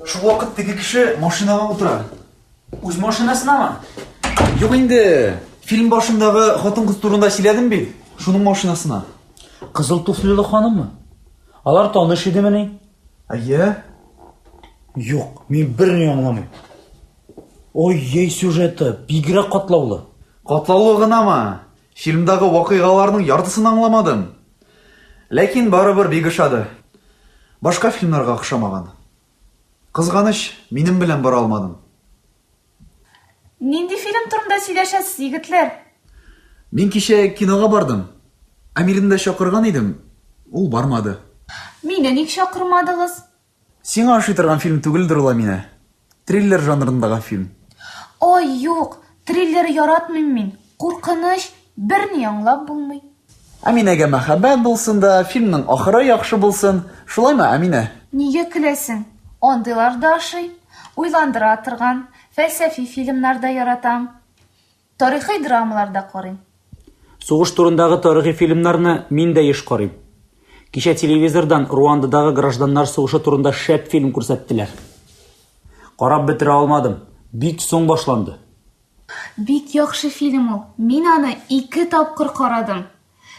Шул вакыт теге кеше машинага утыра. Үз машинасынамы? Юк инде, фильм башындагы хатын-кыз турында сөйләдем бит, шуның машинасына. Кызыл туфлилы ханыммы? Алар таныш идемени? Әйе. Юк, мин берни аңламыйм. Ой-ей сюжеты бигрәк катлаулы. Катлаулы гынамы? Фильмдагы вакыйгаларның яртысын аңламадым. Ләкин барыбер бик ошады. Башка фильмнарга охшамаган. Кызганыч, минем белән бара алмадың. Нинди фильм турында сөйләшәсез, егетләр? Мин кичә кинога бардым. Әмирне дә чакырган идем, ул бармады. Мине ник чакырмадыгыз? Сиңа ошый торган фильм түгелдер ул, Әминә. Триллер жанрындагы фильм. Ой, юк, триллер яратмыйм мин. Куркыныч, берни аңлап булмый. Әминәгә мәхәббәт булсын да, фильмның ахыры яхшы булсын. Шулаймы, Әминә? Нигә көләсең? Андыйлар да ошый. Уйландыра торган, фәлсәфи фильмнар да яратам. Тарихи драмалар да карыйм. Сугыш турындагы тарихи фильмнарны мин дә еш карыйм. Кичә телевизордан Руандадагы гражданнар сугышы турында шәп фильм күрсәттеләр. Карап бетерә алмадым, бик соң башланды. Бик яхшы фильм ул. Мин аны ике тапкыр карадым.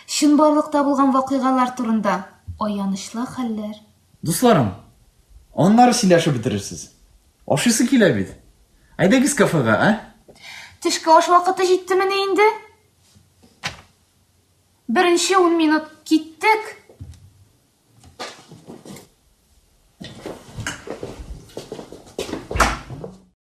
Чынбарлыкта булган вакыйгалар турында. Аянычлы хәлләр. Дусларым, аннары сөйләшеп бетерерсез. Ашыйсы килә бит. Әйдәгез кафега, ә? Төшке аш вакыты җиттемени инде? Беренче ун минут киттек!